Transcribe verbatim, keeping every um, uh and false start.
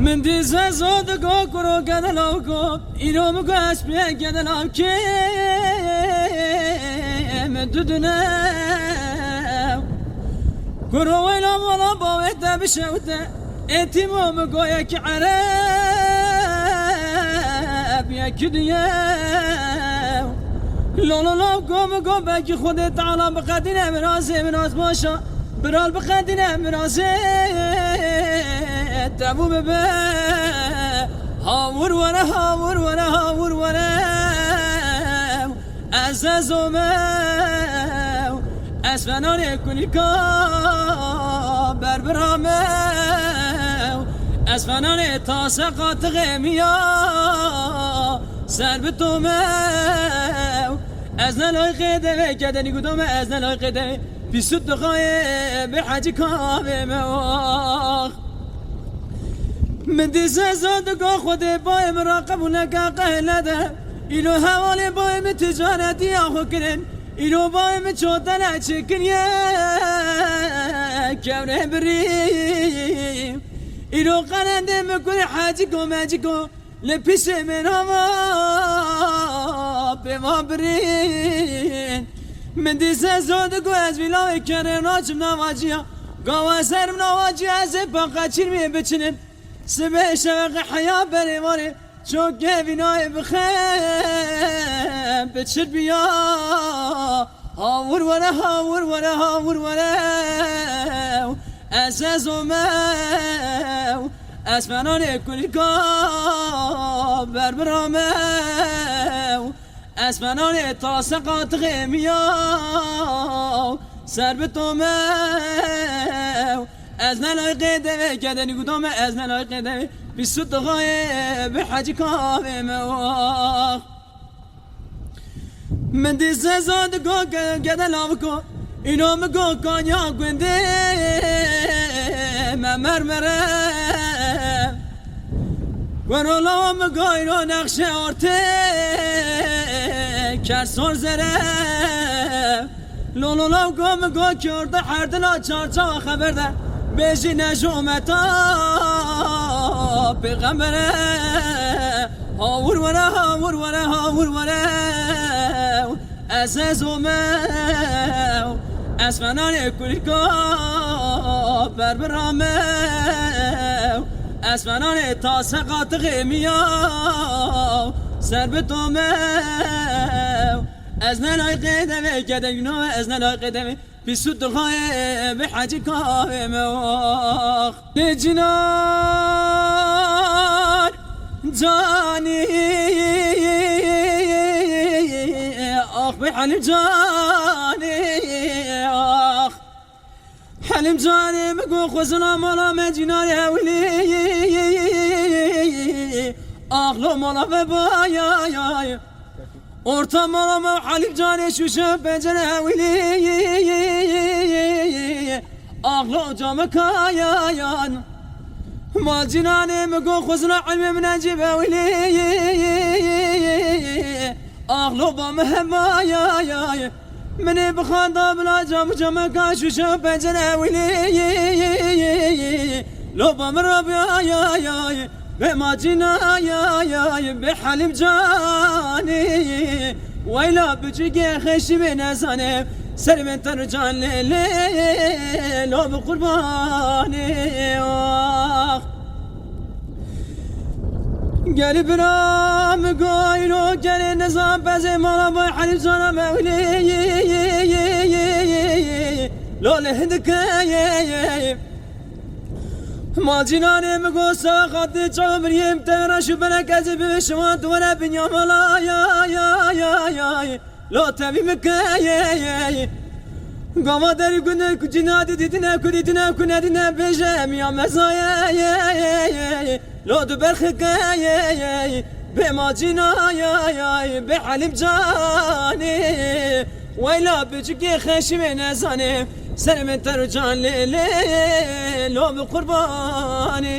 Min dî Zezo digo kuro gede lawko, îro min got ez pê gede lawkê min dudine. Kuro weyla mala bawê te bişewte, êtîmo min got yekî ereb, yekî diye. Lolo lawko min got belkî Xwedê Teala biqedîne min azê min az başa. Biral biqedîne mirazê tevû bibe. Hawir were, hawir were, hawir were. Ez ez ome. Ez fenanê kulîka berbirame. Ez fenanê tase qatixê miya ser bitome. Ez ne layqê devê kedenî gudome, ez ne layqê devê. Pîsût dixayê bi hecî kavê me wax. Min dîse zan dika Xwedê bayê min ra qebûl neke qehle de. Îro hevalê bayê min ticaretiya xwe kirin. Îro bayê min çotele çêkiriye kewrê birî. Îro qerendê min kurê hecîko mecîko. Li pişê min hava pê van birîn. Min dîse zor digo ez vî lawê kerê naçim navaciya. Gawa ser min avaciya ez ê paqeçîr wê biçinim. Sibê şeveqê heya berê varê. Çok kevînayê bixem biçir biya. Hawir were, hawir were, hawir were. Ez ez omew. Ez fenanê kulîka berbirame. Ez fenanê tase qatixê miya. Ser bi tome. Ez ne layqê devê kedenî gudame, ez ne layqê devê. Pîsût dixayê bi hecî kavê me wax. Min dîse zan digo ke-, gede laviko, îno min go kanya gundê me mermere. Wero lawa min go îno nexşe ortê kersor zere. Lolo law go min go ki orta herdina çarçawa xeber de. Bêjî ne ji ometa pêxembere. Hawir were, hawir were, hawir were. Ez ez omew. Ez fenanê kulîka berbiramew. Ez fenanê tase qatixê miyaw. Ser bi tomew. Ez ne layqê devê kedegno, ez ne layqê devê. Pîsût dixayê bi hecî kavê me wax. Lê cinan canî, ax bi Helîm canî, ax. Helîm canê min go xwezina mala me cînarê hewilî. Ax lo mala ve bayayay. Orta mala me Helîm canê şûşe pencere hewilî. Ax lo came kayayan. Ma cînanê min go xwezina ilmê min encî hewilî. Ax lo ba me hemayayay. Minê bi xanda bila cam û cameka şûşe û pencere hewilî. Loba min rabiyayay. Bê macînayay. Bê Helîm canî. Weyla biçûkê xeşî bê nezane. Ser min ter can lê lê. Lo bi qurbanê. Ah. Geri bira mi goyno geri nizam bezê mala bay Helîm cana mewlî. Lo li hindike. Ma cînanê mi go saxatê çaw miriyê mi te ra şu belek ez ê bibê şima duwere binya mala ya ya ya ya. Lo tevî min keye. Gava derî gundê ku cîna dî dîtine ku dîtine ku nedîne bêje miya mezaye. Lo du berxi keye. Bê ma cîna ye, bê Helîm canê. Weyla biçikê xeşî wê nezanê. Ser min ter û can lê lê. Lo bi qurbanê.